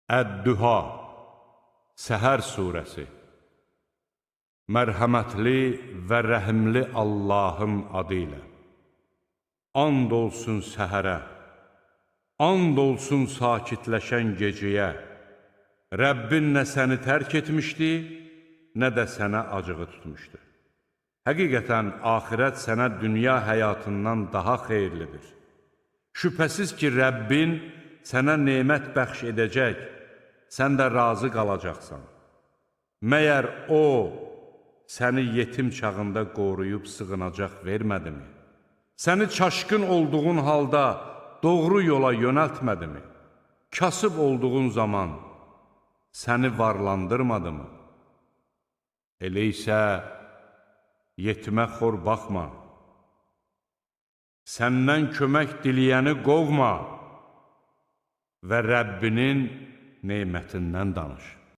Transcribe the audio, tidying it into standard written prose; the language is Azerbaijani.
Əd-Düha, Səhər surəsi. Mərhəmətli və rəhimli Allahın adı ilə. And olsun səhərə, and olsun sakitləşən gecəyə. Rəbbin nə səni tərk etmişdi, nə də sənə acığı tutmuşdu. Həqiqətən, axirət sənə dünya həyatından daha xeyirlidir. Şübhəsiz ki, Rəbbin sənə nemət bəxş edəcək, sən də razı qalacaqsan. Məyər O, səni yetim çağında qoruyub sığınacaq vermədimi? Səni çaşqın olduğun halda doğru yola yönəltmədimi? Kasıb olduğun zaman səni varlandırmadı mı? Elə isə yetimə xor baxma. Səndən kömək diləyəni qovma və Rəbbinin nemətindən danış.